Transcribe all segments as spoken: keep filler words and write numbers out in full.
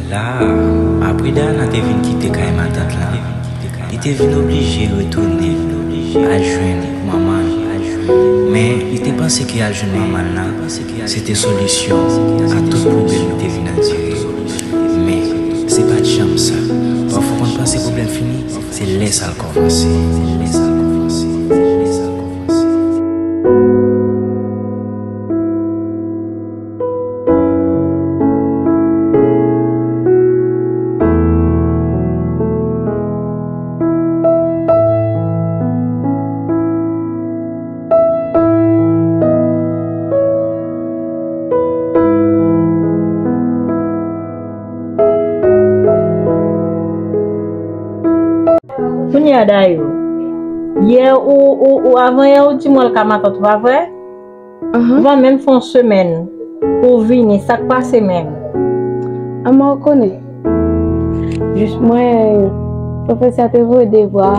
La a, apre Dayana te vin kite kay matant la, li te vin oblije retounen al jwenn manman l. Men, li te panse ke al jwenn manman l la, se te solisyon a tout pwoblèm li te vin andire yo. Men, se pa t janm sa. Pafwa w konn panse pwoblèm fini, se lè sa l kòmanse. Kounye a, Dayou, yè ou, ou, ou avan yè ou di m w al ka matant ou, pa vre? Ou pa menm fè yon semèn ou vini, sa k pase menm? Ama w konnen. Jis mwen, pwofesè a te voye devwa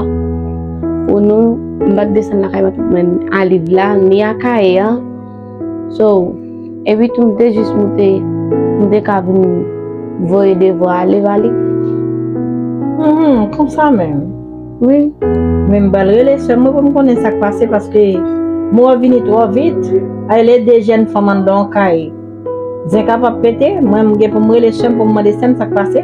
pou nou, m pa t desann lakay matant mwen a Lid la, ni Akayè an. So, epi tou m te jis moute, m te ka vin voye devwa ale ba li. Mhm, konsa menm. Wi. Men m pral rele sè m mwen pou m konnen sa k pase, paske m wè w vini twò vit. Ay, le de jèn fanm anndan yon kay. Zen kapab pete, mwen m gen pou m rele sè m pou m mande sè m sa k pase.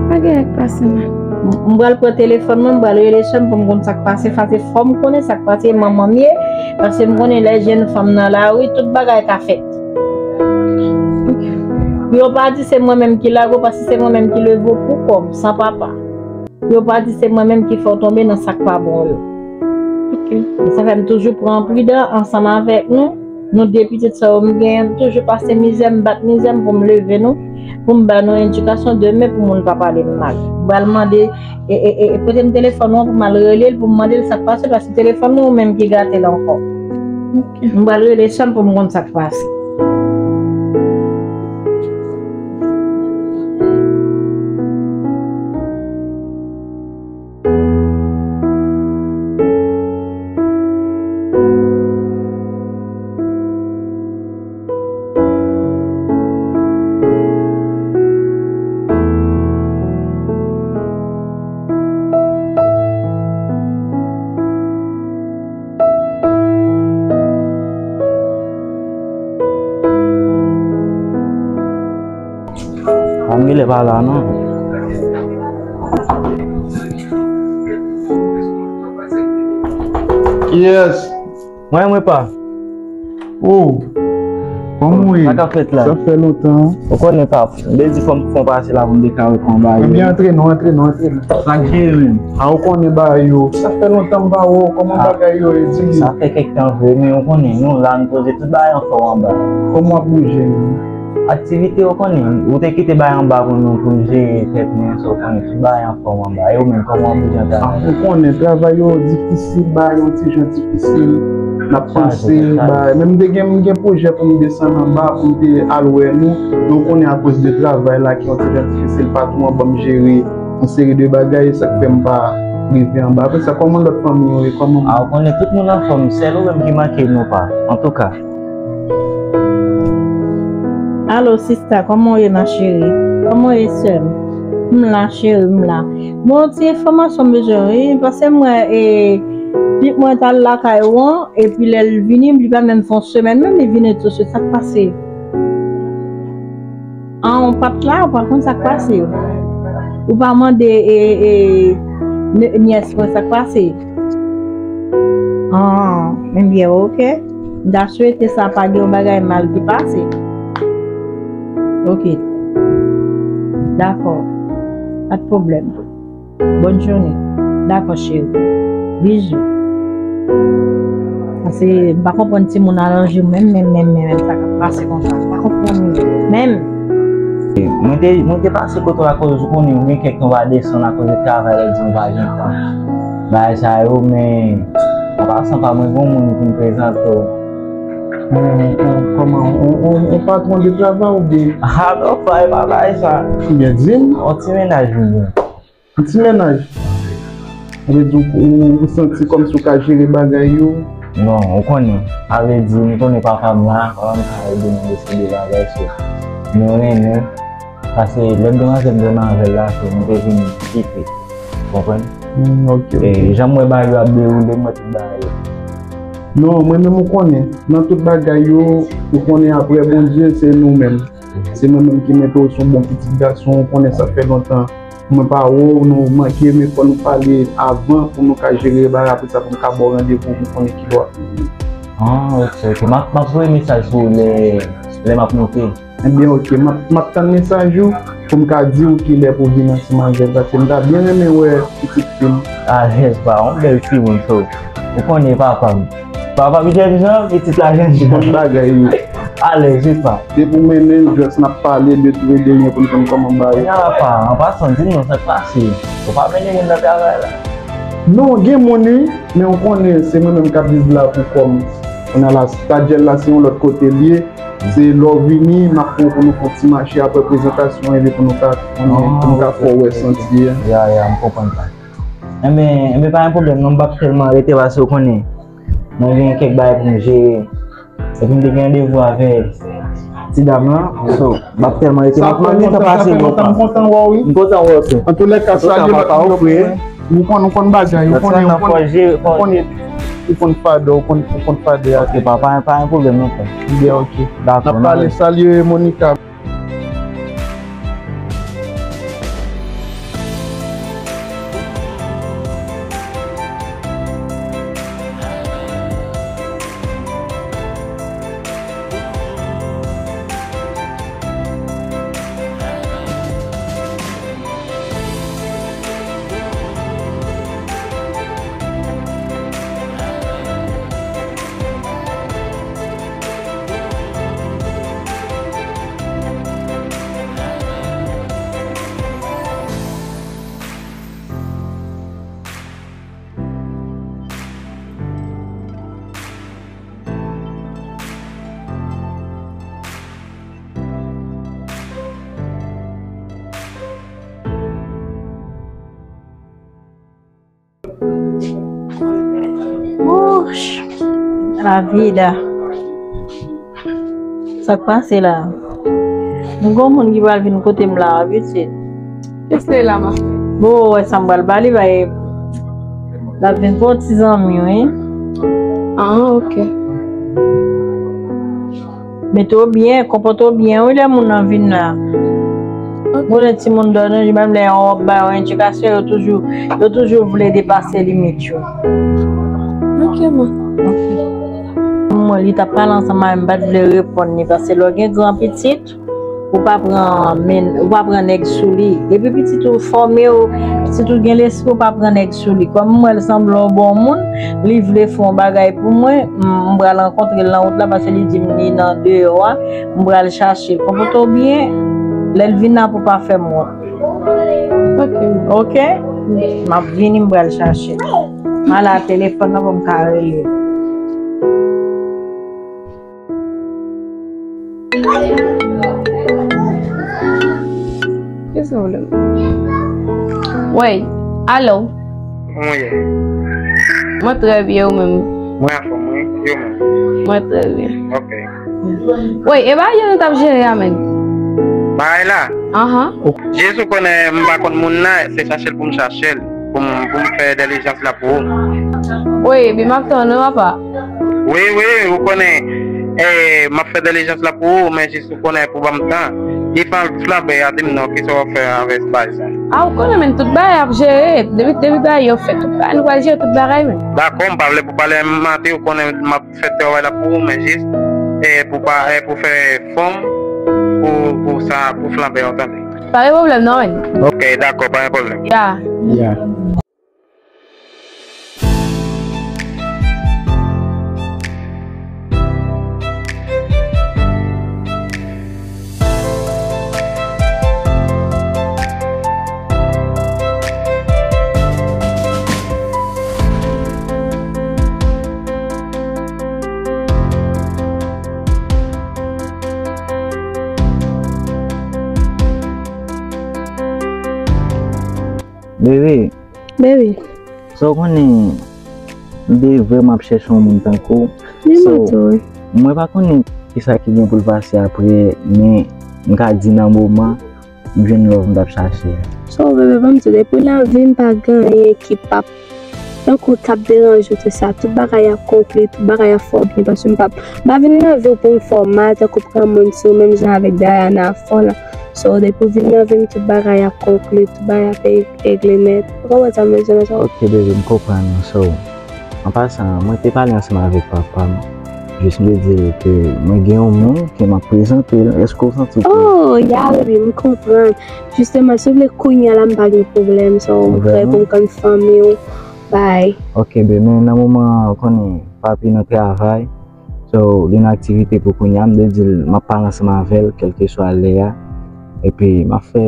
Pa gen anyen k pase, man. M, m pral pran telefòn mwen, m pral rele sè m pou m konn sa k pase, paske fò m konnen sa k pase, manman m ye, paske m konnen lè jèn fanm nan lari, tout bagay ka fèt. Pou yo pa di se mwen menm ki lage w, paske se mwen menm ki leve w pou kò m, san papa. Pou yo pa di se mwen menm ki fè w tonbe nan sa k pa bon yo. Ok. E sa fè m toujou pran pridan ansanm avèk nou. Nou de pitit sa yo m genyen, m toujou pase mizè, m bat mizè m pou m leve nou, pou m ba nou edikasyon demen pou moun pa pale m mal. M pral mande, e, e, e, e, pote m telefòn ou an pou m al rele l, pou m mande l sa k pase, paske telefòn nan ou menm ki gate l ankò. Ok. M pral rele sè m pou m konn sa k pase. Pa m genlè pa la, non. Kiyès? Mwen, mwen pa. Oh, kòman w ye? Sa k ap fèt la? Sa fè lontan. Ou konnen, pap, m te di fò m, fò m pase la pou m te ka wè kòman bagay yo. Ebyen, antre non, antre non, antre non. Sa k jere menm? A, ou konnen bagay yo. Sa fè lontan m pa wè w. Kòman bagay yo ye? Di m. Sa fè kèk tan vre, men ou konnen, nou la, nou poze tout bagay anfòm anba. Kòman w ap bouje menm? Aktivite, ou konnen, ou te kite bagay anba pou nou, pou nou jere tèt nou, sa w konnen, tout bagay anfòm anba. E ou menm, kòman w ap bouje anba? A, ou konnen, travay yo difisil, bagay yo ti jan difisil. N ap panse, bagay. Men m te gen, m gen pwojè pou m desann anba, pou m te al wè nou. Men ou konnen, akoz de travay la ki yon ti jan difisil, patwon an ban m jere yon seri de bagay, sa k fè m pa rive anba. Apre sa, kòman lòt fanmi yo ye? Kòman? A, ou konnen tout moun anfòm, sèl ou menm ki manke nou pa. Antouka. Alo, sista, kòman w ye, ma chérie? Kòman w ye, sè m? M la, cheri, m la. Bon, ti enfòmasyon m bezwen, wi, paske m wè, e, pitit mwen t al lakay ou an, epi lè l vini, li pa menm fè yon semèn, menm li vini tousuit, sa k pase? An, ou pa t la, ou pa konn sa k pase. Ou pa mande, e, e, ne-, nyès mwen sa k pase. An, ebyen, oke. M ta swete sa pa gen yon bagay mal ki pase. Oke. Dakò. Pa t pwoblèm. Bonne journée. Dakò, cheri. Bizou. Paske m pa konprann timoun alanje menm, menm, menm, menm, menm sa k ap pase konsa. M pa konprann menm. Mwen te, mwen te pase kote w akoz ou konnen, ou gen kèk tan w pa desann akoz de travay, lè di m pa gen tan. Bagay sa yo, men, an pasan pa mwen, gen yon moun pou m prezante w. Yon, yon, kòman, yon, yon, yon patwon de travay oubyen? A, non, pa, e pa bagay sa. Oubyen di m? Yon ti mennaj, oubyen. Yon ti mennaj. Sa vle di ou, ou, ou santi kòmsi ou ka jere bagay yo? Non, ou konnen. Sa vle di, m konnen papa m la, papa m ka ede m nan de seri de bagay, so. Men ou renmen. Paske lè m te rantre m te nan avè l la, so, m te vin kite. Ou konprann? Hmm, ok, ok. E jan m wè bagay yo ap dewoule, m wè tout bagay yo. Non, mwen menm ou konnen, nan tout bagay yo, ou konnen apre Bondye, se nou menm. Se mwen menm ki mete w se yon bon pitit gason, ou konnen sa fè lontan. Mwen pa wè w, nou manke, men fò nou pale avan pou nou ka jere bagay, apre sa pou m ka ba w randevou pou konnen kilè w ap vini. Ah, ok, ok. M ap, m ap voye mesaj pou ou lè, lè m ap monte. Ebyen, ok, m ap, m ap tann mesaj ou pou m ka di w kilè pou w vin ansanm avè l, paske m ta byen renmen wè pitit fi m. Alèz pa, yon bèl timoun, so. Ou konnen papa m. Papa m jèn jan, pitit la jèn jan. Ou konn bagay yo. Alèz, wi pa. Depi w mennen l, jès n ap pale de tou e de ryen pou n konn kòman bagay. Kounya la pa, an pasan, di m non sa k pase. Ou pa mennen moun nan travay la. Non, gen moun wi, men ou konnen, se mwen menm k ap viv la pou kò m. Kounya la, Stadjèl la, se yon lòt kote l ye. Se lè w vini, m ap pran w pou nou fè yon ti mache apre prezantasyon an, epi pou nou ka, pou nou, pou nou ka fè w wè santi a. Ya, ya, m konprann sa. Enben, enben, pa gen pwoblèm non, m p ap tèlman rete paske w konnen, mwen gen kèk bagay pou m jere. Epi m te gen randevou avè ti dam lan, so, m p ap tèlman rete. M ap, m ap gentan pase l, papa. M kontan wè w, wi. M kontan wè w tou. Antoulèka, salye papa w, frè. Ou konn, ou konn bagay, ou konnen, ou konnen, ou konnen, ou konn fadè, ou konn, ou konn fadè a. Ok, pa, pa, pa gen pwoblèm non, frè. Byen, ok. Dakò, n ap pale, salye Monica. Wouch! Lavida. Sa k pase la? M gon moun ki pral vin kote m la, wi pitit. Kiyès se la, ma? Bon, ou wè sa m pral ba li, bay. L ap vin pou yon ti zanmi, wi. Ah, ok. Mete w byen, konpòte w byen, wi, lè moun nan vin la. Ok. Konnen timoun dòdonj, menm lè yon wòb ba yo endikasyon, yo toujou, yo toujou vle depase limit yo. Ok, ma. Mwen, li t ap pale ansanm avè m, m pa t vle reponn li, paske lè w gen gran pitit, ou pa pran men, ou pa pran nèg sou li. Depi pitit ou fòme, ou, pitit ou gen lespri, ou pa pran nèg sou li. Kòm m wè l sanble yon bon moun, li vle fè yon bagay pou mwen, m, m pral rankontre l nan wout la, paske li di m li nan deyò a, m pral chache l. Konpòte w byen, lè l vin la pou pa fè m wont. Ok. Ok? M ap vini, m pral chache l. M ale a telefòn nan pou m ka rele l. Kisa w vle? Wey, alo. Kòman w ye? Mwen trè byen, ou menm? Mwen anfòm, wi. E ou menm? Mwen trè byen. Ok. Wey, e bagay yo nou t ap jere a menm? Bagay la? Ahan. Jis ou konnen m pa konn moun nan, se chache l pou m chache l. Pou m, pou m fè dilijans la pou ou. Wi, epi m ap tann ou, papa. Wi, wi, ou konnen, eh, m ap fè dilijans la pou ou, men jis ou konnen pou ban m tan. Li fè flanbe a, di m non, kisa w ap fè avè bagay sa? A, ou konnen, men tout bagay ap jere. Depi, depi bagay yo fèt, tout bagay, nou pral jere tout bagay, men. Dakò, m pa vle pou pale manti, ou konnen m ap fè travay la pou ou, men jis, eh, pou pa, eh, pou fè fòm, pou, pou sa, pou flanbe a, ou tande. Pa gen pwoblèm, non, men. Ok, dakò, pa gen pwoblèm. Ya. Ya. Bebe, Baby. So w konnen, m te vrèman ap chèche yon moun tankou w. Li so, manti w, wi. Mwen pa konnen kisa ki gen pou l pase apre, men m ka di nan moman, m jwenn love m t ap chache a. So, bebe, ban m di w, depi nan vi m pa gen anyen ki p ap tankou k ap deranje w, tout sa. Tout bagay ap konkli, tout bagay ap fè w byen, paske m p ap, m pa vin nan vi w pou m fè w mal, tankou pran moun sou, menm jan avèk Diana ap fè w la. So, depi w vin nan vi m, tout bagay ap konkli, tout bagay ap e-, regle nèt. Ou konprann sa m vle di w nan sa? Ok, bebe, m konprann. So, an pasan, mwen te pale ansanm avèk papa m. Jis m te di l ke mwen gen yon moun ke m ap prezante l. Èske w santi ke... Oh, ya, bebe, m konprann. Jisteman, si w vle kounye a la, m pa gen pwoblèm. So, m prè pou m konn fanmi w. Bay. Ok, bebe, men nan moman an, ou konnen, papi nan travay. So, li nan aktivite pou kounye a, m te di l m ap pale ansanm avè l, kèlkeswa lè a. Epi, m ap fè,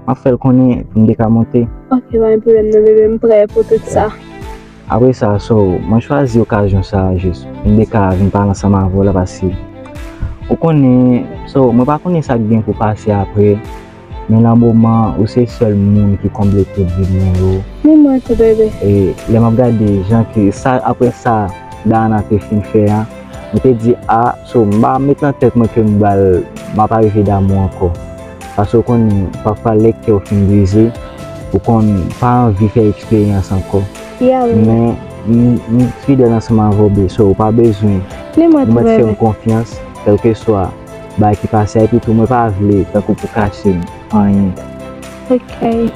m ap fè l konnen pou m te ka monte. Ok, pa gen pwoblèm non, bebe, m prè pou tout sa. Apre sa, so, mwen chwazi okazyon sa a jis pou m te ka vin pale ansanm avè w la, paske ou konnen, so, mwen pa konnen sa k gen pou pase apre, men nan moman, ou se sèl moun ki konble tout vid mwen yo. Ni mwen tou, bebe. E lè m ap gade jan ke sa, apre sa, Diana te fin fè a, mwen te di, a, so, m pa met nan tèt mwen ke m pral, m ap arive damou ankò. Paske ou konn, pafwa, lè kè w fin brize, ou konn pa anvi fè eksperyans ankò. Ya, wi. Men, m, m fidèl ansanm avè w, bebe, so, ou pa bezwen. Ni mwen tou, bebe. Ou mèt fè m konfyans, kèlkeswa bagay ki pase a, epi tou, mwen pa vle, tankou pou kache m anyen. Ok.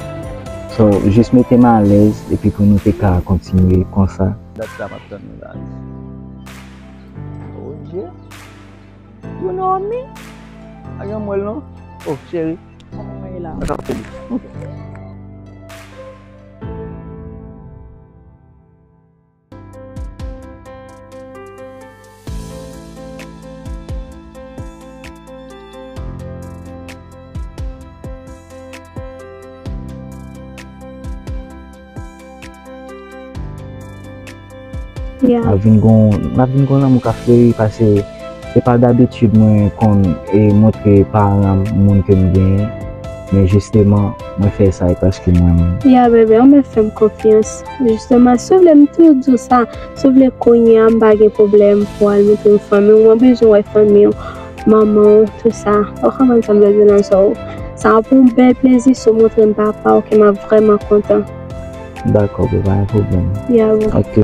So, jis mete m alèz, epi pou nou te ka kontinye konsa. Dat sa m ap tann ou la. Oh, Dye. You know me? A gen mwen non. Oh, cheri. Kòman w ye la? Mwen ap fini. Yeah. N ap vin gon, n ap vin gon lanmou k ap fleri, paske se pa dabitid mwen konn, e, montre paran m moun ke m genyen, men jisteman, mwen fè sa e paske mwen menm. Ya, bebe, ou mèt fè m konfyans. Jisteman, si w vle, m toujou di w sa. Si w vle kounye a, m pa gen pwoblèm pou w al montre m fanmi w. Mwen bezwen wè fanmi w, manman w, tout sa. Ou konprann sa m vle di nan sa w. Sa ap yon bèl plezi si w montre m papa w, ke m ap vrèman kontan. Dakò, bebe, pa gen pwoblèm. Ya, bon. Ok.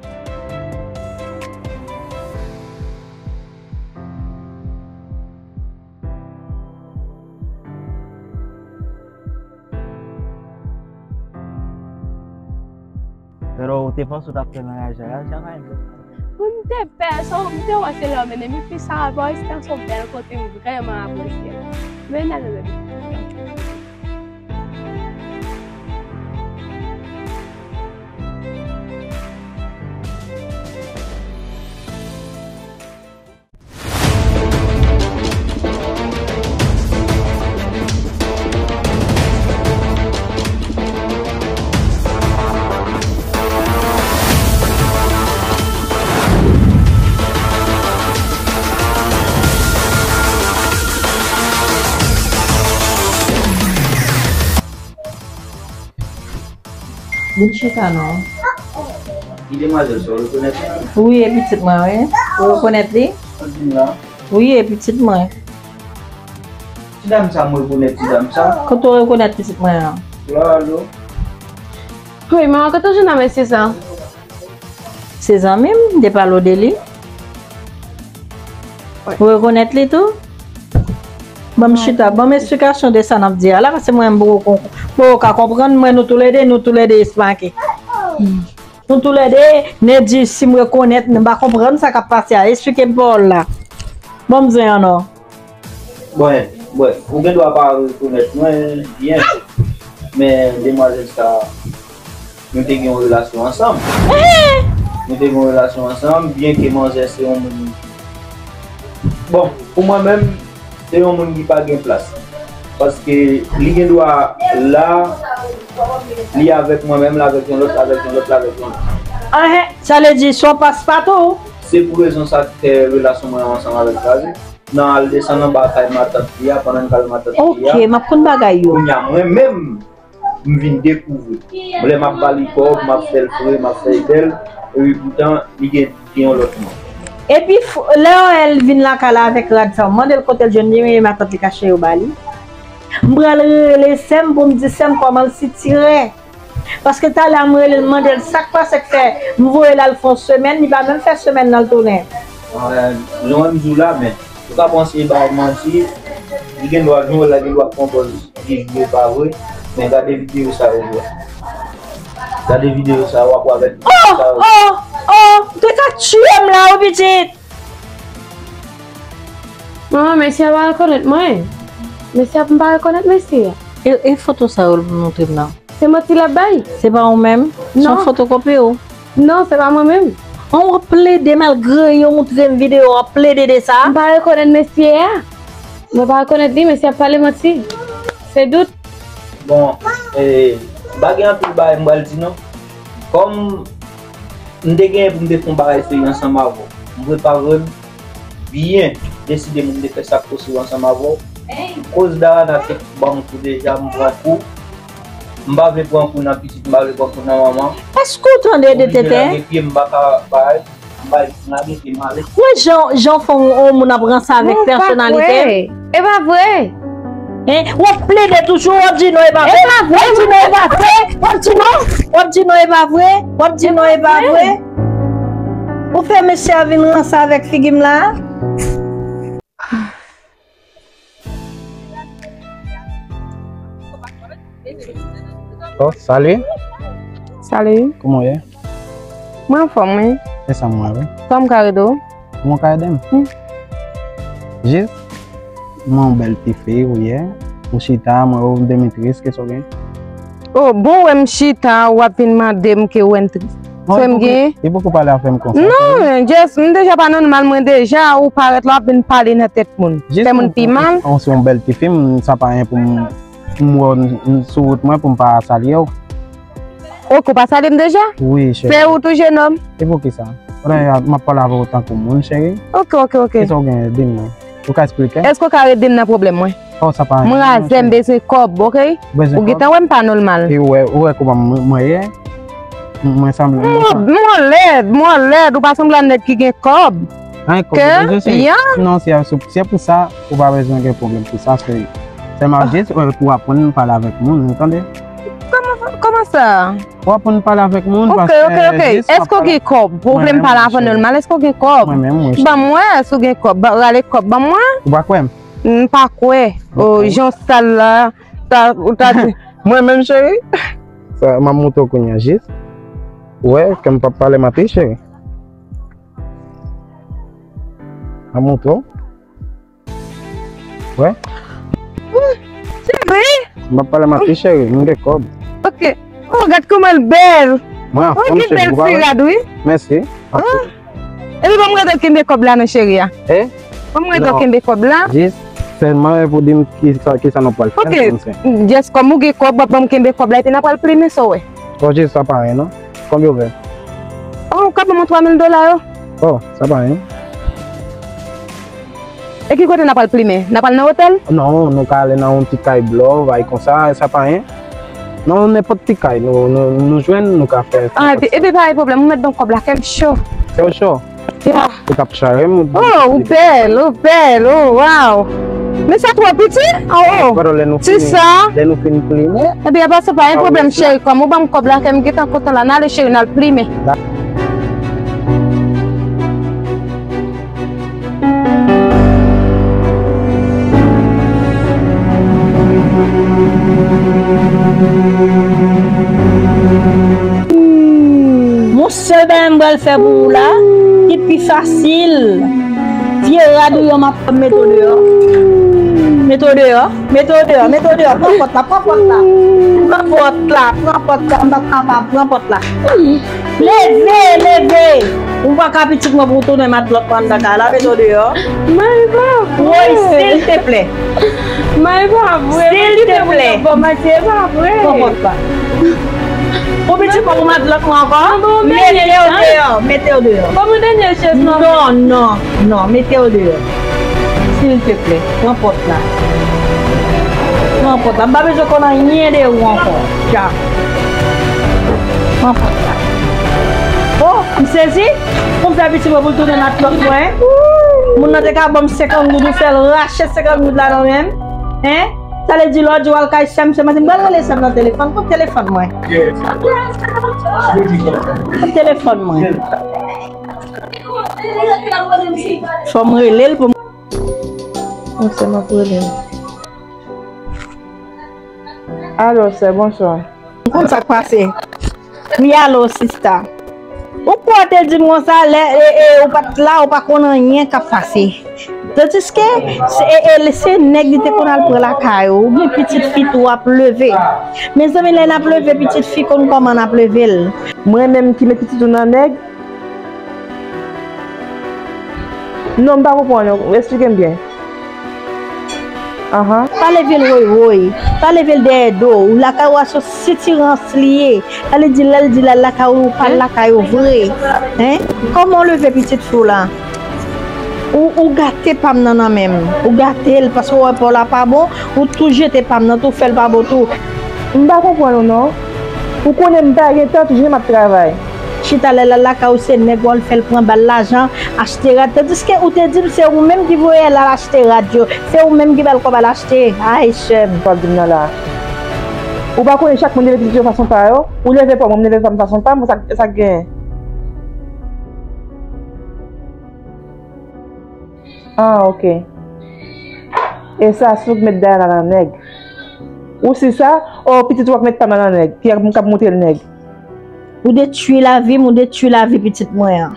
Pero, ou te panse ou t ap fè nan raj la, raj la pa yon... Mwen, m te pè, so, m te wè se lè w mennen m, epi sa a, bò, isit la se yon bèl kote, m vrèman apresye l. Men n ale, bebe. Vin chita non. Ki demwazèl sa, w rekonèt li? Wi, e pitit mwen, wi. Ou rekonèt li? Wi, e pitit mwen. Ti dam sa, m rekonèt ti dam sa. Kote w rekonèt pitit mwen an? La, alo. Wi, manman, kote w jwenn nan mesye sa? Se zanmi m, m te pale w de li. Ou rekonèt li tou? Ban m chita, ban m esplikasyon de sa n ap di a la, paske mwen m poko kon-, poko ka konprann, mwen nou toulède, nou toulède espake. Nou toulède, Nedji, si m rekonèt, m pa konprann sa k ap pase a, esplike m pawòl la. Ban m zen an non. Bon, bon, ou gen dwa pa rekonèt mwen byen, men demwazèl sa, nou te gen yon relasyon ansanm. Nou te gen yon relasyon ansanm, byenke manzè se yon moun, bon, pou mwen menm, se yon moun ki pa gen plas. Paske li gen dwa la, li avèk mwen menm, l avèk yon lòt, l avèk yon lòt, l avèk yon lòt. Anhen, sa vle di, se yon paspatou? Se pou rezon sa k fè relasyon mwen ansanm avè l kraze. Nan al desann anba kay matant li a, pandan n k al matant li a. Ok, m ap konn bagay yo. Kounye a, mwen menm, m vin dekouvri. Lè m ap ba li kòb, m ap fè l fre, m ap fè l bèl, epi poutan, li gen, gen yon lòt moun. Epi, f-, lè Oèl vin lakay la avèk rad sa, w mande l kote l jwenn li, men matant li kache yo ba li. M pral rele sè m pou m di sè m kòman l sitire. Paske talè a m rele l, m mande l sa k pase k fè m voye l al fè yon semèn, li pa menm fè semèn nan l tounen. Jan m di w la, men ou ka panse bay manti, li gen dwa vin wè l la, gen dwa pran pòz li jwe pa vre, men gade videyo sa yo vre. Gade videyo sa yo, w ap wè avèk videyo sa yo. Oh, oh, oh, ou te ka tiye m la wi pitit. Manman, mesye a pa rekonèt mwen. Mesye a, m pa rekonèt mesye a. E, e foto sa yo l montre m nan? Se manti l ap bay. Se pa ou menm? Se yon fotokopi ou? Non, se pa mwen menm. An, w ap plede malgre yo montre m videyo, w ap plede de sa? M pa rekonèt mesye a. Mwen pa rekonèt li, mesye ap pale manti. Se dout. Bon, e, m pa gen anpil bagay m pral di non. Kòm m te genyen pou m te fè yon bagay serye ansanm avè w, m prepare m byen, deside m te fè sa k posib ansanm avè w. Koz Darana te ban m kou deja, m pran kou. M pa vle pran kou nan pitit, m pa vle pran kou nan manman. Èske w tande de tenten? Lage pye m, m pa ka bay, m bay, m lage pye m ale. Wè jan, jan w fè yon, yon moun ap ranse avèk pèsonalite m? E pa vre. Hein? W ap plede toujou, w ap di non, e pa vre. E pa vre, w ap di non, e pa vre. W ap di non, w ap di non, e pa vre. W ap di non, e pa vre. Ou fè mesye a vin ranse avèk figi m la? Oh, salut. Salut. Kòman w ye? Mwen anfòm, wi. E sa m wè, wi. Kòman m ka ede w? Kòman w ka ede m? Hmm. Jis, mwen yon bèl tifi, ou ye. M chita, mwen, ou, m te mete riske, sa w gen? Oh, bon, wè m chita, w ap vin mande m ke w entri. Non, frè m gen. Li poko pale avè m konsa. Non, just, m deja pa nòmal, mwen deja, ou parèt la, w ap vin pale nan tèt moun. Fè moun pi mal. Ou se yon bèl tifi, m, sa pa anyen pou m, m wè w sou wout mwen pou m pa salye w. Ok, ou pa salye m deja? Wi, cheri. Se ou tou, jenòm? E poukisa? Kounye a, m ap pale avè w tankou moun, cheri. Ok, ok, ok. Kisa w gen, di m non. Ou ka eksplike? Èske w ka ret di m nan pwoblèm mwen? Oh, sa pa anyen, non, cheri. Mwen razè, m bezwen kòb, ok? Ou bezwen kòb? Ou gentan wè m pa nòmal. E ou wè, ou wè kòman mwen, mwen ye? Mwen sanble, mwen sanble. Mwen lèd, mwen lèd, ou pa sanble a nèg ki gen kòb. Anyen kòb ou bezwen, cheri? Non, se, se, se pou sa, ou pa bezwen gen pwoblèm pou sa, cheri. Sèlman jis, euh, pou aprann pale avèk moun, ou tande? Kòman, kòman sa? W ap konn pale avèk moun, paske jis w ap pale. Ok, ok, ok. Èske w gen kòb? Ou vle m pale avè w nòmal, èske w gen kòb? Mwen menm, wi, cheri. Ban m wè si w gen kòb. Ba, rale kòb ban mwen. Ou pa kwè m? M pa kwè. Oh, jan w sal la, ta, ou ta di. Mwen menm, cheri? Sa, m ap montre w kounye a, jis. Ou wè, ke m p ap pale manti, cheri. M ap montre w. Wè. Wouy, cheri. M ap pale manti, cheri, m gen kòb. Ok. Oh, gad kòman l bèl. Mwen anfòm, cheri, ou pa wè? Oh, ki bèl ti rad, wi. Mèsi. Oh. Epi ban m rete kenbe kòb la non, cheri a. Eh? Ban m rete kenbe kòb la. Jis sèlman e pou di m kisa, kisa nou pral fè, konsa. Ok. Jis kòm ou gen kòb, w ap ban m kenbe kòb la, epi n a pral plimen, sa w wè. Oh, jis sa pa anyen, non. Konbyen w vle? Oh, ou ka ban mwen twa mil dola yo? Oh, sa pa anyen. E ki kote n a pral plimen? N a pral nan otèl? Non, nou ka ale nan yon ti kay blo, bagay konsa, sa pa anyen. Non, nenpòt ti kay, nou, nou, nou jwenn, nou ka fè. Ah, epi, epi pa gen pwoblèm, ou mèt ban m kòb la, kè m cho. Kè w cho? Ya. Ou t ap chare m, ou... Oh, ou bèl, ou bèl, oh, wow. Men sa twò piti? Oh, oh. Ti sa. Lè nou fin plimen. Ebyen, apa sa pa gen pwoblèm, cheri, kòm ou ban m kòb la, kè m gentan kontan la, n ale, cheri, n al plimen. Mon sèl bagay m pral fè pou ou la, ki pi fasil. Vye rad ou yo m ap mete w deyò. Mete w deyò, mete w deyò, mete w deyò. Pran pòt la, pran pòt la. Pran pòt la, pran pòt la, m pa kapab, pran pòt la. Leve, leve! Ou pa ka pitit mwen pou w tounen matlòt mwen anndan kay la, mete w deyò. May, pa vre. Woy, silteplè. May, pa vre. Silteplè. Bon, Matye, pa vre. Pran pòt la. Ou pitit mwen pou matlòt mwen ankò? Mete w deyò, mete w deyò. Ban mwen dènye chans, non. Non, non, non, mete w deyò. Silteplè, pran pòt la. Pran pòt la. M pa bezwen konn anyen de ou ankò. Dja. Pran pòt la. Oh, m sezi. Pou m fè pitit mwen pou l tounen matlòt mwen. Moun nan te ka ban m senkant goud, ou fè l rache senkant goud la nan men m. Hein? Talè di lè w di w al kay sè m, se maten m pral rele sè m nan telefòn, kot telefòn mwen? Kot telefòn mwen? Fò m rele l pou m. Wi, sè m ap rele l. Alo, sè, bonswa. M konn sa k pase. Wi, alo, sista. Ou kwè w te di m konsa, lè e, e, ou pa t la, ou pa konn anyen k ap pase. Tandiske se, e, e, se nèg li te konn al pran lakay ou, oubyen pitit fi tou ap leve. Mezanmi, lè n ap leve pitit fi, konn kòman n ap leve l. Mwen menm ki met pitit ou nan nèg? Non, m pa konprann, eksplike m byen. Ahan. Pa leve l woy woy. Pa leve l dèyè do w. Lakay ou a se yon sitirans li ye. Sa vle di lè l di l al lakay ou, ou pa al lakay ou vre. Hein? Kòman w leve pitit fi w la? Ou, ou gate pa m nan nan men m. Ou gate l paske w wè pa w la pa bon. Ou tou jete pa m nan tou, fè l pa bon tou. M pa konprann ou non. Ou konnen m pa gen tan, tou jounen m ap travay. Chita lè l al lakay ou se nèg ou al fè l pran ba l lajan, achte rad. Tandiske ou te di m se ou menm ki voye l al achte rad yo. Se ou menm ki ba l kòb al achte. Ay, sè m. Sa w ap di m nan la. Ou pa konnen chak moun leve pitit yo fason pa yo? Ou leve pa w, mwen m leve pa m fason pa m, sa, sa k genyen? Ah, ok. E sa, si w k met Dayana nan nèg. Ou si sa, o pitit ou a k met pa m nan nèg, ki ap, k ap montre l nèg. Ou detwi lavi m, ou detwi lavi pitit mwen an.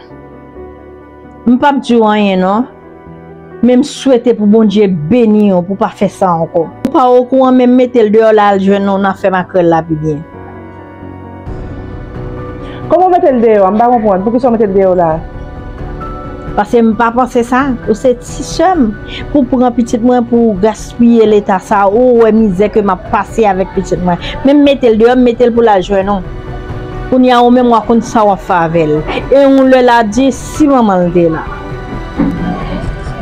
M p ap di w anyen non. Men m swete pou Bondye beni w pou w pa fè sa ankò. Ou pa okouran, men m mete l deyò la al jwenn ou nan fè makrèl la pi byen. Kòman w mete l deyò a? M pa konprann. Poukisa w mete l deyò la? Paske m pa panse sa. Ou se ti sè m. Pou w pran pitit mwen, pou w gaspiye leta sa, ou wè mizè ke m ap pase avèk pitit mwen. Men m mete l deyò, m mete l pou l al jwenn ou. Kounye a, ou menm, w a konn sa w ap fè avè l. E yon lè l a di, si manman l te la.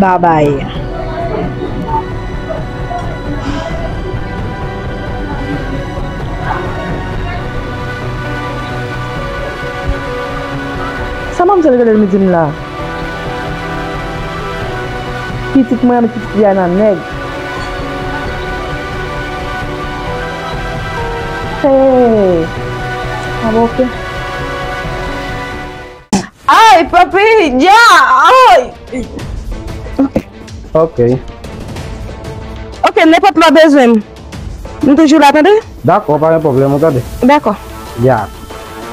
Babay. Sa manmzèl rele l, m di m la? Pitit mwen an, pitit li a nan nèg. Hey! Ah, bon, ok. Ay, papi, dja, ay. Ok. Ok, nenpòt lè w bezwen m, m toujou la, tande? Dakò, pa gen pwoblèm, ou tande? Dakò. Ya.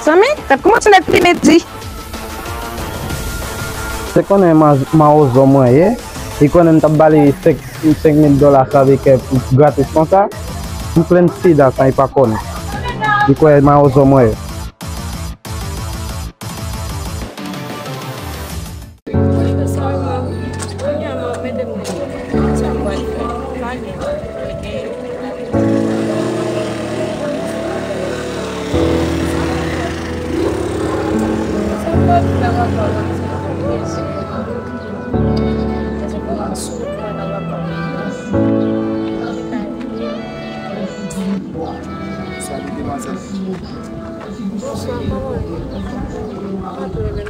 Zanmi, gad kòman ti nèg plimedi. Se konnen ma-, mawozo mwen ye, li konnen m t ap ba li senk, senk mil dola sa vle kè gratis konsa. M plen sida san li pa konnen. Li kwè mawozo mwen ye. Salut, demwazèl. Bonswa, kòman w ye? Kòman w ye?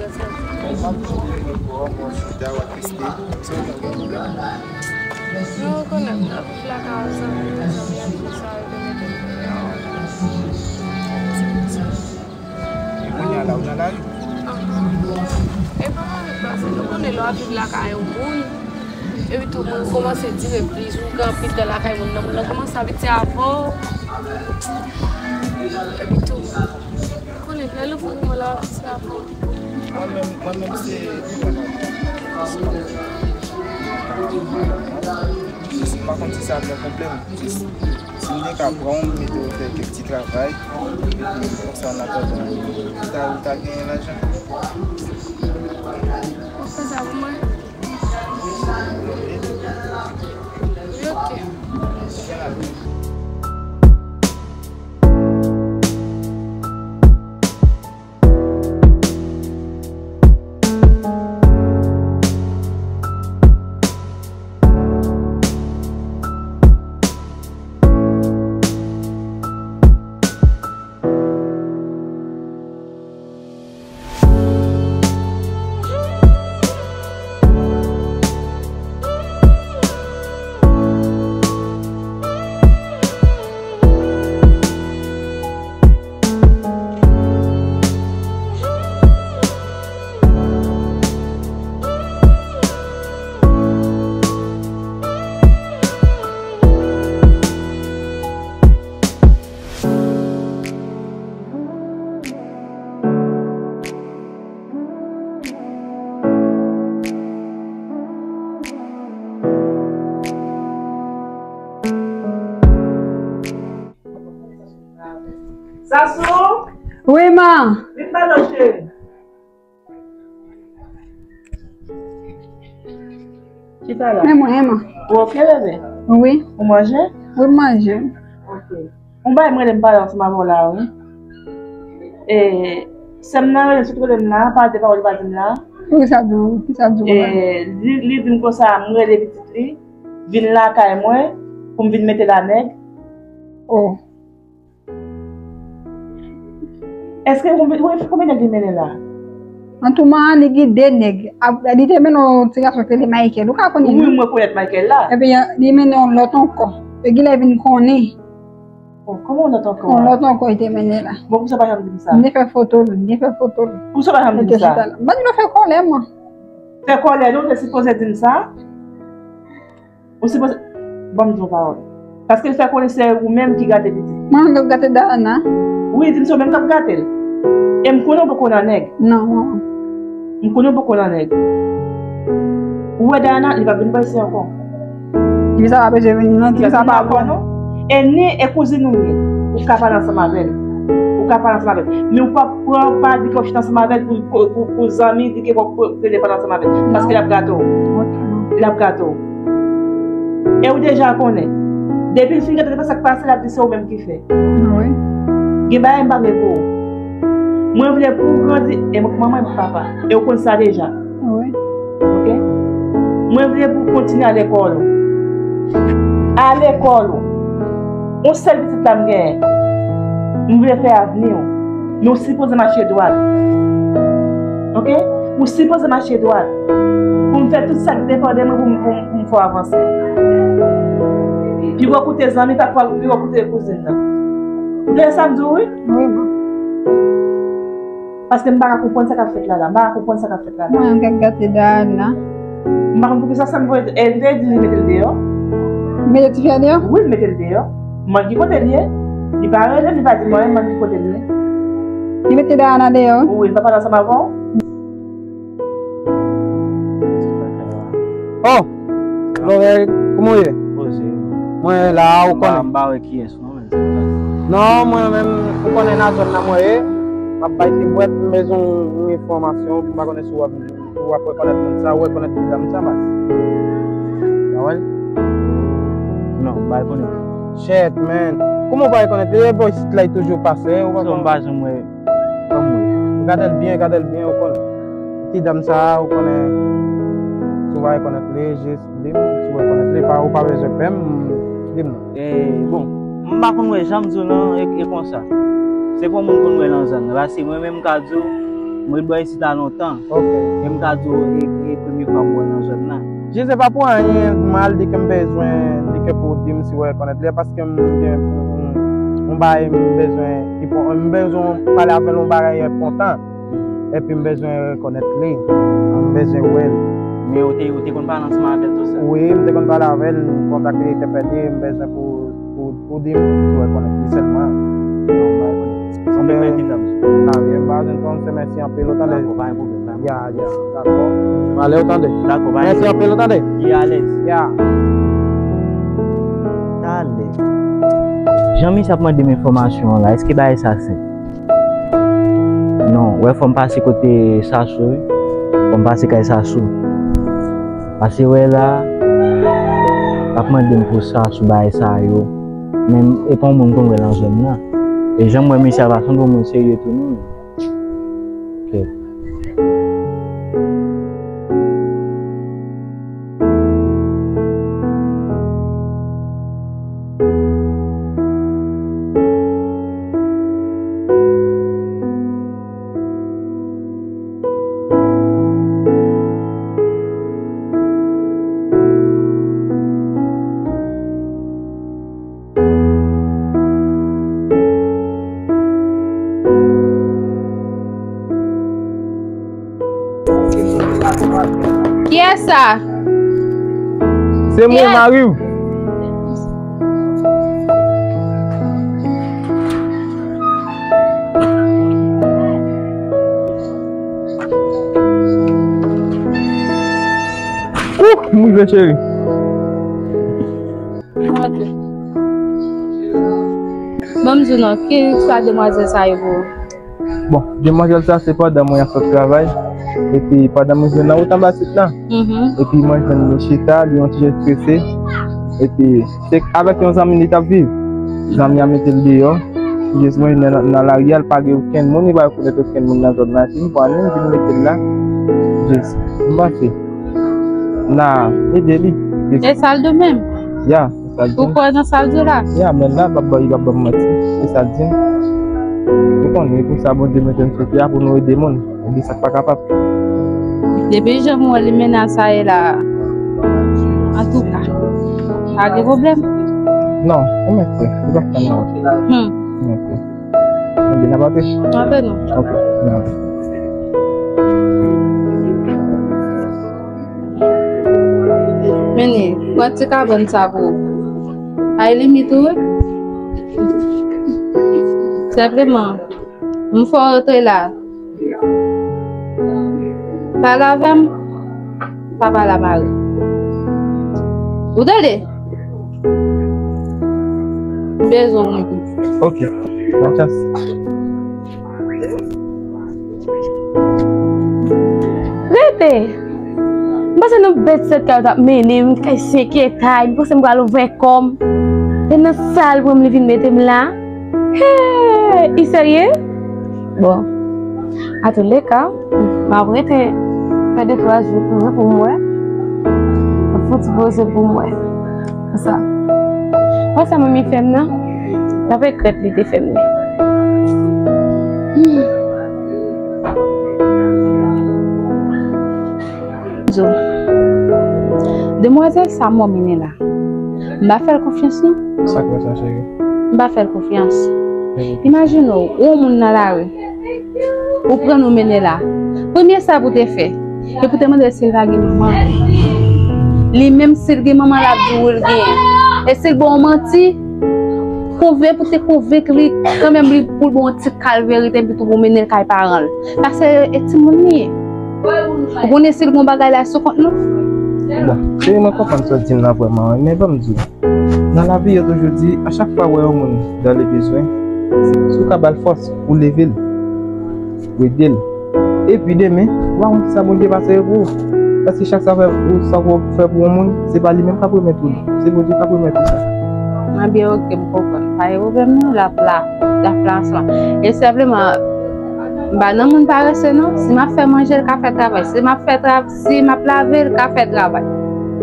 Mwen ap jere kò m, mwen chita, w ap teste. Sa w gen pwoblèm? Mwen rekonèt nan viv lakay zanmi, zanmi ak tout sa yo te mete m deyò. E kounye a la, ou nan lari? Ahan. E kòman w pase? Nou konnen lè w ap viv lakay yon moun, epi tou, moun kòmanse dire pliz, ou gen anpil tan lakay moun nan, moun nan kòmanse abitye avè w. Epi tou, ou konnen, lè nou fin moman la, abitye avè w. Mwen menm, mwen menm, se, jis m pa konn si sa ap yon pwoblèm. Jis, si m gen ka pran w, m mete w fè kèk ti travay, epi konsa, an atandan, ou ta, ou ta genyen lajan. Ou fè sa pou mwen? Wi, ok. Sasou? Wi, man. Vin ba non, cheri. Chita la. Men mwen, man. Ou oke, bebe? Wi. Ou manje? Wi, m manje. Oke. Yon bagay m rele m pale ansanm avè w la, wi. E, sè m nan rele m, sot rele m la, pa de pawòl li pa di m la. Kisa l di w? Kisa l di w? E, li, li di m konsa, m rele pitit li, vin lakay mwen, pou m vin mete l a nèg. Oh. Èske konbyen, konbyen, konbyen nèg li mennen la? Antouman, li gen de nèg. Ap, li te mennen yon ti gason ki rele Michael. Ou ka konnen li? Wi, mwen rekonèt Michael la. Epi, li mennen yon lòt ankò. E genlè vin konnen. Oh, kòman yon lòt ankò? Yon lòt ankò li te mennen la. Bon, poukisa w pa janm di m sa? M te fè foto l, m te fè foto l. Poukisa w pa janm di m sa? Li te chita la. Ban nou fè kòlè, mwen. Fè kòlè, non, ou te sipoze di m sa. Ou sipoze, ban m di w yon pawòl. Paske l fè konnen se ou menm ki gate pitit. Mwen menm k ap gate Dayana. Wi, di m se ou menm k ap gate l. E m konnen w poko nan nèg. Non, non. M konnen w poko nan nèg. Ou wè Dayana, li p ap vin bò isi ankò. Tifi sa pa bezwen vini, non, tifi sa pa bon. E ni e kouzin ou ye. Ou ka pale ansanm avè l. Ou ka pale ansanm avè l. Men ou p ap pran pa di ke w chita ansanm avè l pou, pou, pou, pou zanmi, di ke w ap rete pale ansanm avè l. Paske l ap gate w. L ap gate w. E ou deja konnen. Depi l fin gade depi sa k pase, l ap di se ou menm ki fè. Wi. Gen bagay m pa vle pou ou. Mwen vle pou ou grandi, e manman e papa. E ou konn sa deja. Wi. Oke? Mwen vle pou ou kontinye ale lekòl ou. Ale lekòl ou. Yon sèl pitit la m genyen. M vle fè avni w. Men ou sipoze mache dwat. Oke? Ou sipoze mache dwat. Pou m fè tout sa k depann de mwen pou m, pou m, pou m fè w avanse. Pi w koute zanmi, pa pi w koute kouzin nan. Ou tande sa m di w, wi? Wi, bon. Paske m pa ka konprann sa k ap fèt la la. M pa ka konprann sa k ap fèt la la. Mwen, m ka gate Dayana. M pa konn poukisa sa m voye, e, m te di li mete l deyò. Mete tifi a deyò? Wi, m mete l deyò. M mande ki kote l ye. Li pa rele, li pa di mwen, m mande ki kote l ye. Li mete Dayana deyò? Wi, li pa pale ansanm avè w? Oh! Lorel, kòman w ye? Poze. Mwen la, ou konnen. M pa wè kiyès, non, men. Non, mwen menm, ou konnen nan zòn nan mwen ye. M ap bay ti bwèt, m bezwen yon enfòmasyon, m pa konnen si w ap, si w ap rekonèt moun sa, ou rekonèt ti dam sa, baz. Sa wè l? Non, m pa rekonèt. Shit, man. Kòman w pa rekonèt li? E bò isit la, li toujou pase, ou pa konnen. Sa w pa janm wè. Anmwey. Gade l byen, gade l byen, ou konnen. Ti dam sa a, ou konnen. Si w pa rekonèt li, jis di m. Si w rekonèt li, pa, ou pa bezwen pè m, di m non. E, bon, m pa konn wè jan m di w lan, e, e konsa. Se pa yon moun konn wè lan zòn nan. Paske mwen menm m ka di w, mwen bò isit la lontan. Ok. E m ka di w, e, e premye fwa m wè lan zòn nan. Je sais pas pou anyen, m al di ke m bezwen, di ke pou w di m si w rekonèt li, paske m gen yon, yon bagay m bezwen, m bezwen pale avè l yon bagay enpòtan. Epi m bezwen rekonèt li. M bezwen wè l. Men ou te, ou te konn pale ansanm avè l tou sa? Wi, m te konn pale avè l, kontak li te pèdi, m bezwen pou, pou, pou di m si w rekonèt li sèlman. Non, m pa rekonèt. Sanble pèdi dam. Ta byen, m pa bezwen konn se mèsi anpil, ou tande? Dakò, pa gen pwoblèm. Ya, ya, dakò. Mwen ale, ou tande? Dakò, pa gen pwoblèm. Mèsi anpil, ou tande? Ye alèz. Ya. Talè. Jan misye ap mande m enfòmasyon an la, èske bagay sa senp? Non, wè, fò m pase kote Sasou, wi. Fò m pase kay Sasou. Pase wè la, l ap mande m pou Sasou, bagay sa yo. Men e pa yon moun konn wè lan zòn nan. E jan m wè misye a pa sanble yon moun serye tou, non. Ok. Kiyès sa? Se mwen, mari w. Ouh, m rive, cheri. Ban m di w non, ki sa demwazèl sa yo pou ou? Bon, demwazèl sa se pandan mwen ap sot travay. Epi pandan mwen jwenn nan wout anba sit la. Mhm. Epi mwen jwenn li chita, li yon ti jan estrese. Epi se avèk yon zanmi li t ap viv. Zanmi a mete l deyò. Jis mwen nan, nan lari a, l pa gen okenn moun, li pa rekonèt okenn moun nan zòn nan. Epi m pran li, m vin mete l la. Jis, m panse. N a ede li. E sa l di w menm? Ya, e sa l di. Ou kwè nan sa l di w la? Ya, mwen la, m ap ba, li p ap ban m manti. E sa l di. Ou konnen, e pou sa Bondye mete n sou tè a pou nou ede moun. Epi sa k pa kapab. Depi jan m wè li mennen sa ye la, antouka, pa gen pwoblèm. Non, ou mèt kwè. Li p ap fè anyen. Hmm. Ou mèt kwè. Ebyen, n ap antre? Antre non. Ok, n ap antre. Mennen, pran ti kabann sa pou ou. Ay limit ou, wi. Senpleman, m fè w rantre la. Pale avè m, pa pale a mari. Ou tande? M bezwen w. Ok, bon chans. Rete! M panse nan bèt sèt kay yo t ap mennen m, kay senk etay, m panse m pral ouvè kò m. E nan sa l pran m, li vin mete m la. Hey! Li serye? Bon. Atouleka, m ap rete fè de twa jou pou mwen, pou m wè. M ap fè yon ti poze pou m wè. Konsa. Wè sa manmi fè m nan? N ap regrèt li te fè m li. Hmm. Zo. Demwazèl sa m wè mennen la. M pa fè l konfyans non. Sa k fè sa, cheri? M pa fè l konfyans. Cheri. Imajine w, ou yon moun nan lari. Ou pran nou mennen la. Premye sa pou te fè, se pou te mande l si l pa gen manman. Li menm si l gen manman, l ap di w wi l genyen. E si l ba w manti, konven-, pou te konvenk li, kanmenm li, pou l ba w yon ti kal verite, epi tou pou mennen l kay paran l. Paske e timoun li ye. Ou konnen si l gen yon bagay la sou kont nou? Bon, cheri, mwen konprann sa w di m nan vrèman, wi, men ban m di w. Nan lavi, yo toujou di, a chak fwa w wè yon moun dans le besoin, si w ka ba l fòs pou leve l, pou ede l. Epi demen, w a konn kisa Bondye pase yo pou ou. Paske chak sa fè, ou, sa w fè pou yon moun, se pa li menm k ap remèt ou li. Se Bondye k ap remèt ou sa. Ebyen, ok, m konprann. Pa gen pwoblèm non, l ap la. L ap la ansanm. E senpleman, m pa nan moun parese non. Si m ap fè manje, l ka fè travay. Si m ap fè tra-, si m ap lave, l ka fè travay.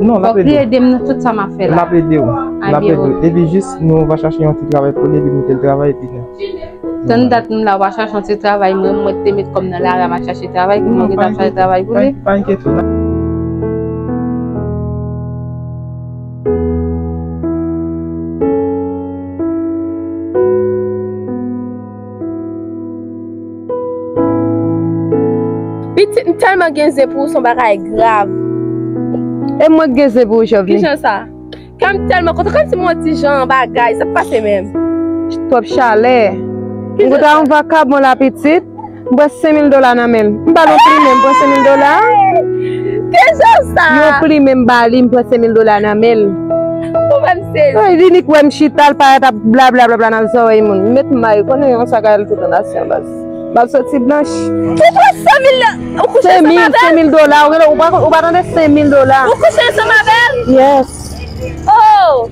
Non, l ap ede w. Fòk li ede m nan tout sa m ap fè la. L ap ede w. L ap ede w. Epi jis, nou va chache yon ti travay pou li, epi mete l travay, epi nou. Tann dat m la, w a chache yon ti travay, mwen, mwen te met kò m nan lari a, m a chache travay, pou mwen gentan fè travay pou li. Pa enkyete w. Pitit, m tèlman gen zen pou ou, se yon bagay grav. E mwen k gen zen pou ou, Jovni. Kijan sa? Kè m tèlman kontan, kòmsi m wè yon ti jan bagay, sa k pase menm? Twòp chalè. M kontan yon vakabon la pitit, m pran senk mil dola nan men l. M ba l yon plimen, m pran senk mil dola. Kijan sa? Yon plimen m ba li, m pran senk mil dola nan men l. Ou menm se. Ay, li nik wè m chita, l parèt ap blablabla nan zòrèy moun. M met may, konnen yon sa k al tout an nasyon baz. M ap soti blanch. Ou pran senk mil la, ou kouche ansanm avè l? Senk mil dola, ou, ou pa, ou pa tande senk mil dola. Ou kouche ansanm avè l? Yes. Oh!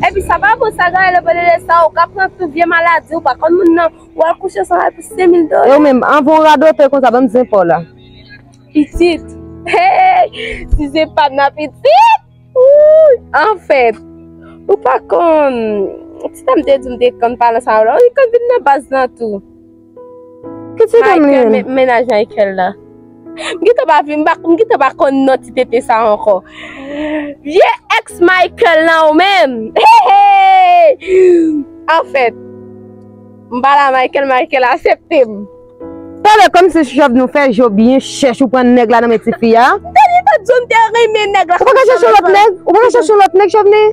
Epi sa pa bon, sa gade le pale de sa, ou ka pran tout vye maladi, ou pa konn moun nan, ou al kouche ansanm avè l pou senk mil dola. E ou menm, anvan w radote konsa, ban m zen pa w la. Pitit. Hey! Si se pa nan pitit! Wouy! Anfèt, ou pa konn, ti tan m te di w m te konn pale ansanm avè l, li konn vin nan baz lan tou. Ki ti tan li menm? Mennaj Michael la. M gentan pa vin, m pa, m gentan pa konn non ti tete sa ankò. Vye ex Michael lan ou menm. Hey, hey! Anfèt, m pale a Michael, Michael aksepte m. Talè kòmsi chòv nou fè je w byen chèch ou pran nèg la nan men tifi a. M te gentan di w m te renmen nèg la. Ou pa ka chèche lòt nèg? Ou pa ka chèche lòt nèg, Jovni?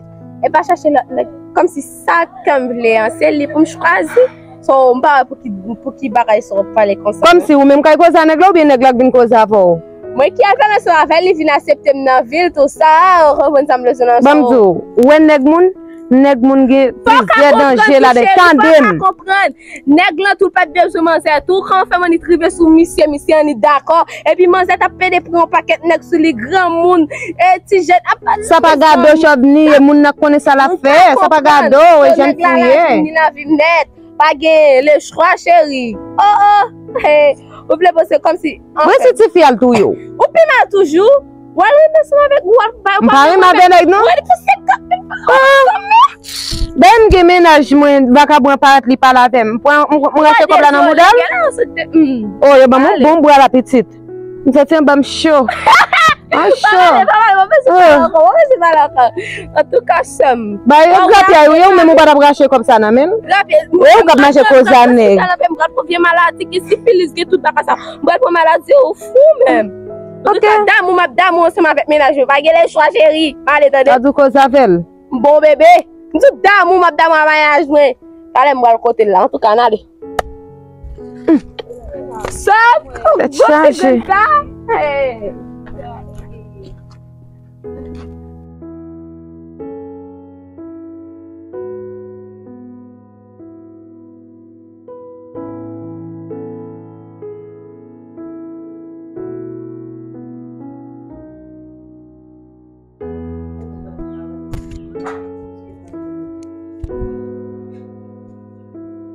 E pa chèche lòt nèg. Kòmsi sa kè m vle an, se li pou m chwazi. So, m pa wè pou ki, pou ki bagay sa w ap pale konsa. Kòmsi ou menm kay koze a nèg la oubyen nèg la k vin koze avè w? Mwen ki al pale ansanm avè l, li vin aksepte m nan vi l, tou sa, ou konprann sa m vle di w nan. Ban m di w, ou wè nèg moun, Nèg moun gen plizyè danje ladan. Tande m. Nèg lan tou pa t bezwen manzè tou. Kòman fè mannik rive sou misye, misye annik dakò. Epi manzè t ap pede pran yon pakèt nèg sou li, granmoun, e ti jèn ap pale. Sa pa gade w, Chòvni, e moun nan konnen sa l ap fè. Sa pa gade w, e jèn fi w ye. Ni lavi m nèt. Pa gen lechwa, cheri. Oh, oh. Ou vle panse kòmsi. Mwen si tifi al touye w. Ou pi mal toujou. W al renmen ansanm avèk ou, w ap bay ou. M pa renmen avè nèg non. Mwen pou senkant mil pa w. Dayè m gen mennaj mwen, vakabon an parèt li pale avè m. M pran, m, m rache kòb la nan mouda l. Oh, yo ban m yon bon bra la pitit. M santi anba m cho. An cho. Antouka, sè m. Ba yo grapyay ou ye, ou menm ou pa t ap rache kòb sa nan men l. Ou k ap mache koze a nèg. Vye maladi ki sifilis, gen tout bagay sa. M pral pran maladi ou fou menm. Antouka, damou m ap damou ansanm avèk mennaj mwen. Pa gen lechwa, cheri. M ale, tande. Sa di w koze avè l. M bon bebe. M di w damou m ap damou a mennaj mwen. Talè m pral kote l la. Antouka, n ale. Sòf, gwo fidèl sa.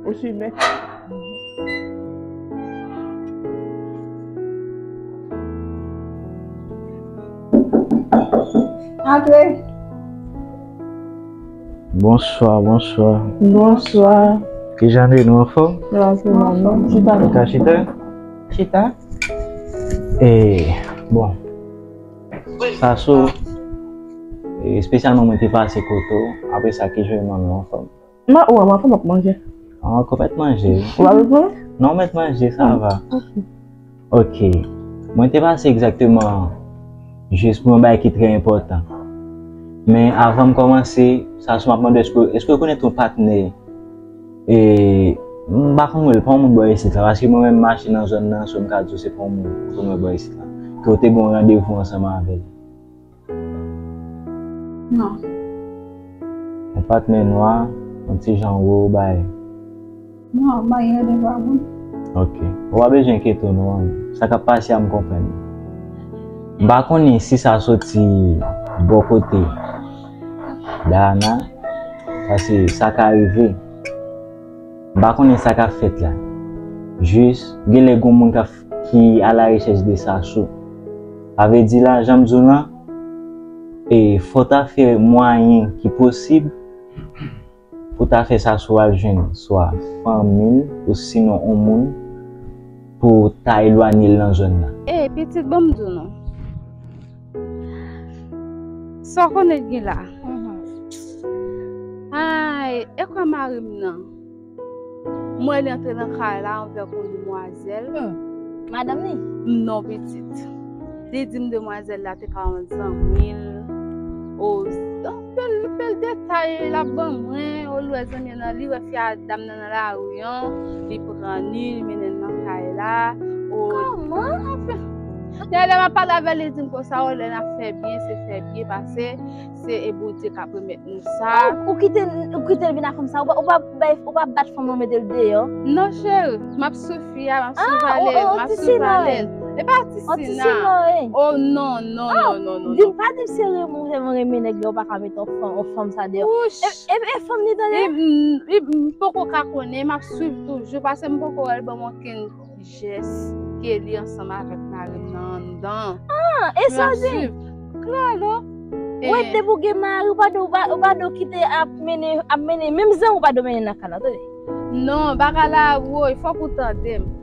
Ou simen. Antre. Bonswa, bonswa. Bonswa. Kijan nou ye, nou anfòm? Nou anfòm, non. Chita. Ou ka chita? Chita. E, bon. Sasou, e, espesyalman mwen te pase kote w, apre sa ki jwenn mwen, nou anfòm? Mwen, ou anfòm, m ap manje. An, ou mèt manje. Ou pa bezwen? Non, mèt manje, sa va. Ok. Mwen te pase egzakteman jis pou yon bagay ki trè enpòtan. Men avan m kòmanse, Sasou, m ap mande w, èske, èske w konèt yon patnè? E, m pa konn, mwen, l pa yon moun bò isit la, paske mwen menm m mache nan zòn nan, so m ka di w se pa yon moun ou konn wè bò isit la. Ke w te gen yon randevou ansanm avè l. Non. Yon patnè nwa, yon ti jan wo, bay. Non, bay randevou a moun. Ok. Ou pa bezwen enkyete w non. Sa k ap pase a, m konprann. M pa konnen si sa soti bò kote Dayana, paske sa ka rive. M pa konnen sa k ap fèt la. Jis, genlè gen moun k ap, ki alarechèch de Sasou. Sa vle di la, jan m di w lan, e fò w ta fè mwayen ki posib pou w ta fè Sasou al jwenn swa fanmi l ou sinon yon moun pou w ta elwanye l nan zòn nan. E, pitit, ban m di w non. Sa w konnen gen la? Ay, e kwa mari m nan? M wè li antre nan kay la anvèk yon demwazèl. Hmm. Madanm li? Non, pitit. Li di m demwazèl la te ka yon zanmi l. O, anpil, anpil detay l ap ban mwen. O, l wè zanmi l nan, li wè fi a, dam nan nan lari an, li pran li, li mennen l nan kay la. O, kòman? Anfen. Dayè, lè m ap pale avè l, li di m konsa, o, lè n ap fè byen, se fè byen pase, se e Bondye k ap remèt nou sa. Ou, ou kite, ou kite l vin ak fanm sa, ou pa, ou pa bay, ou pa bat fanm nan, mete l deyò? Non, cheri, m ap swiv fi a, m ap sivale l, m ap sivale l. E pa ti sina. O non, non, non, non, non. Di m, pa di m se renmen, renmen, renmen nèg la, ou pa ka mete yon fanm, yon fanm sa deyò. E, e, e fanm li tande? M poko ka konnen, m ap swiv toujou, paske m poko wè l ban m okenn jès ke li ansanm avèk mari m nan anndan. Ah, e sa w di? Klalo. Ou wè, depi w gen mari, ou pa dwe, ou pa, ou pa dwe kite ap mennen, ap mennen, menm zanmi ou pa dwe mennen nan kay la, tande. Non, bagay la, woy, fòk ou tande m.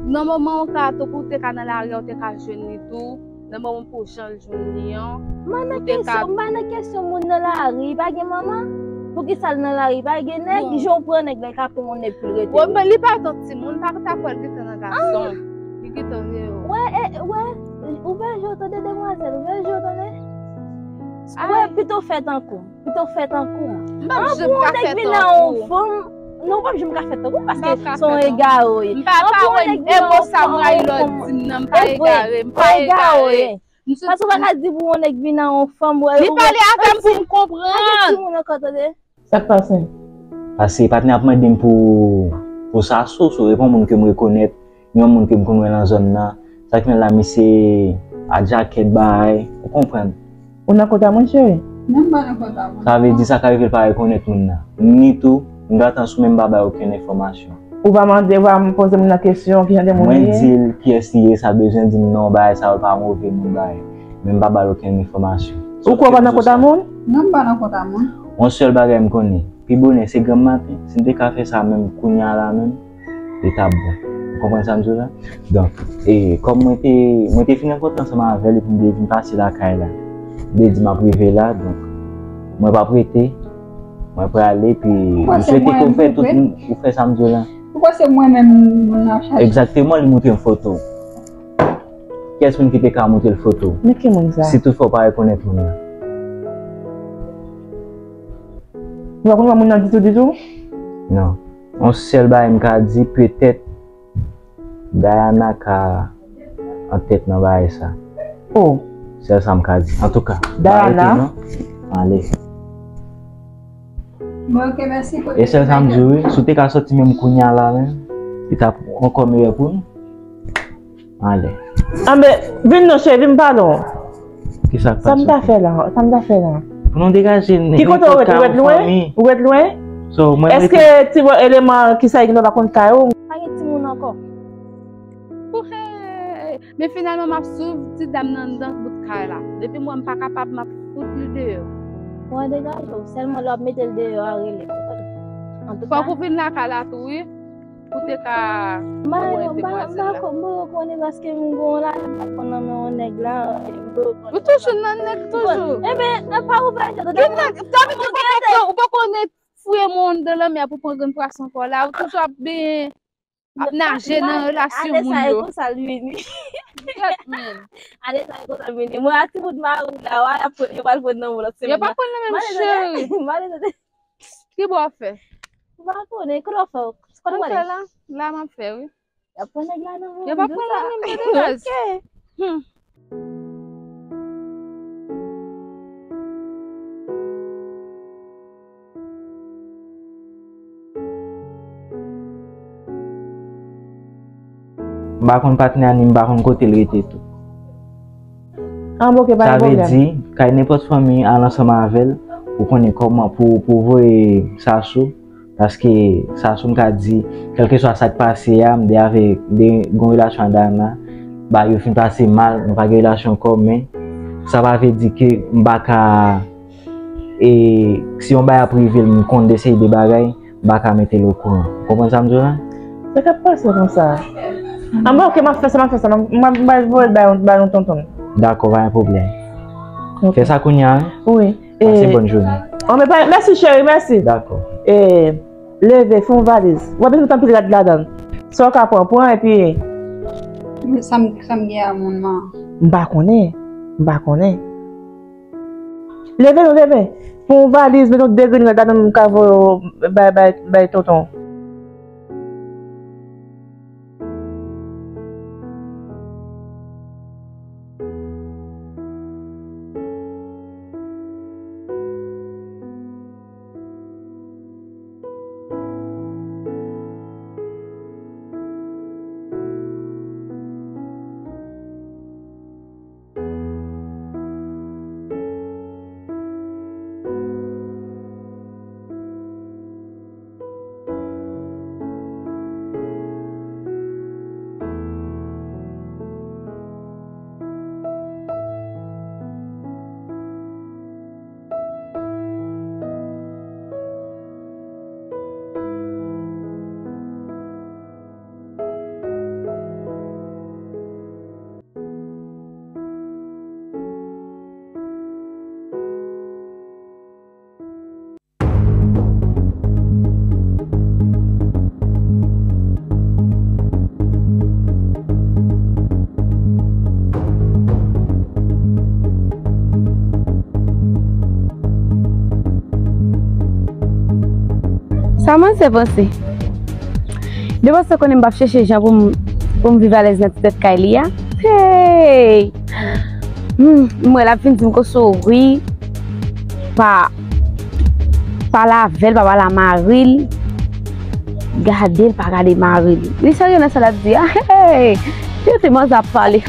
Nan moman ou ka tou, ou te ka nan lari a, ou te ka jwenn li tou. Nan moman pou jan l jwenn li an. M pa nan kesyon, m pa nan kesyon moun nan lari, pa gen manman. Poukisa l nan lari, pa gen nèg, jan w pran nèg la, l ka pran yon nèg pou l rete. Wi, men li pa t yon timoun, pa ta kwè l gentan nan gason. Li gentan vye. Wè, e, wè, ouvè je w tande demwazèl, ouvè je w tande. Wè, pito fè tankou m. Pito fè tankou m. M p ap janm ka fè tankou w. Non, w p ap janm ka fè tankou m paske se yon egare w ye. M pa, pa wè, e mo sa m rayi lè w di m nan, m pa egare, m pa egare. Paske w pa ka di pou yon nèg vin nan yon fanm, wè. Li pale avè m pou m konprann. Pa gen timoun ankò, tande. Sa k pase? Paske patnè ap mande m pou, pou Sasou, Sasou e pa yon moun ke m rekonèt, yon moun ke m konn wè nan zòn nan. Sa k fè la, misye a djakèt bagay, ou konprann? Ou nan kont a mwen, cheri? Non, m pa nan kont a mwen. Sa vle di sa ka rive l pa rekonèt moun nan. Ni tou, m gentan sou men m pa bay okenn enfòmasyon. Ou pa mande, ou pa poze moun nan kesyon, ki jan de moun li ye? Mwen di l kiyès li ye, sa bezwen di m non, bagay sa yo pa move moun bagay. Men m pa ba l okenn enfòmasyon. Ou kwè w pa nan kont a moun? Non, m pa nan kont a moun. Yon sèl bagay m konnen, pi bonè se granm maten. Si m te ka fè sa menm kounya la menm, li t ap bon. Ou konprann sa m di w la? Donk, e, kòm mwen te, mwen te fin rankontre ansanm avè l epi m te vin pase lakay la. M te di m ap rive la, donk, mwen p ap rete. Mwen prale, epi m swete ke w fè tout, ou fè sa m di w la. Ou kwè se mwen menm moun nan ap chache? Egzakteman, li montre m foto. Kiyès moun ki te ka montre l foto? Men ki moun sa? Si toutfwa w pa rekonèt moun nan. Ou pa konn moun nan ditou, ditou? Non. Yon sèl bagay m ka di, petèt Diana ka an tèt nan bagay sa. Oh. Sèl sa m ka di. Antouka, Diana. Pa rete non. Ale. Bon, ok, mèsi. E sèl sa m di wi, si w te ka sòti menm kounya la menm, li t ap ankò meyè pou nou. Ale. Anben, vin non, cheri, vin m pale w. Kisa k pase? Sa m ta fè la? Sa m ta fè la? Pou nou degaje n. Ki kote w ret? Ou ret lwen? Ou ret lwen? So, mwen rete. Èske ti eleman ki sa ignore pa konn kay ou? Pa gen timoun ankò. Pou hey! Men finalman, m ap swiv ti dam nan anndan bout kay la. Depi m wè m pa kapab, m ap fout li deyò. Mwen degaje w. Sèlman lè w ap mete l deyò a, rele m. Antouka, fòk ou vin lakay la tou, wi. Pou te ka wè demwazèl la. M pa konnen paske m gon la, m pa konn nan men yon nèg la. Ou toujou nan nèg toujou. Enben, pa ouvè je w. Ki nèg? Sa vle di ou pa konnen, ou pa konnen fouye men w anndan lanmè a pou pran grenn pwason pa w la. Ou toujou ap benyen, ap naje nan relasyon moun yo. Ade sa e konsa l vini. Gèt men. Ade sa e konsa l vini. Mwen ak ti bout mari w la, w ap pran, yo pral pran nan men w lòt semèn nan. Yo pa pran nan men m, cheri. Ki bò w fè? M pa konnen, kote w fè? Kote w fè la? La m ap fè, wi. Y ap pran nèg la nan men m. Y ap pran nan men m, de baz. Ok. Hmm. M pa konn patnè a ni m pa konn kote l rete tou. An, bon, ok, pa gen pwoblèm. Sa vle di, kay nenpòt fanmi al ansanm avè l pou konnen kòman, pou, pou voye Sasou, paske Sasou m ka di, kèlkeswa sa k pase a, m de avè, de gon relasyon ak Diana, ba yo fin pase mal, nou pa gen relasyon ankò, men sa pa vle di ke m pa ka E si yon bagay ap rive l, m konn de seri de bagay, m pa ka mete l okouran. Ou konprann sa m di w la? Sa k ap pase konsa? Anben, ok, m ap fè sa, m ap fè sa. M ap, m ap voye l bay yon, bay yon tonton. Dakò, pa gen pwoblèm. Ok. Fè sa kounye a, wi. Wi. Pase bòn jounen. Anben, mèsi, cheri, mèsi. Dakò. E, leve, fè yon valiz. W ap bezwen met anpil rad ladan l. Sa w ka pran, pran, epi. Men sa m, sa m gen a moun nan? M pa konnen. M pa konnen. Leve nou, leve. Fè yon valiz, met yon de grenn rad ladan l, m ka voye w bay, bay, bay tonton. Sa manzè panse? Depanse konnen m p ap chèche jan pou m, pou m viv alèz nan ti tèt kay li a. Hey! Hmm, m wè l ap vin di m konsa wi. Pa, p pale avè l, pa pale a mari l. Gade l, pa gade mari l. Li serye nan sa l ap di a. Hey! Timoun sa ap pale.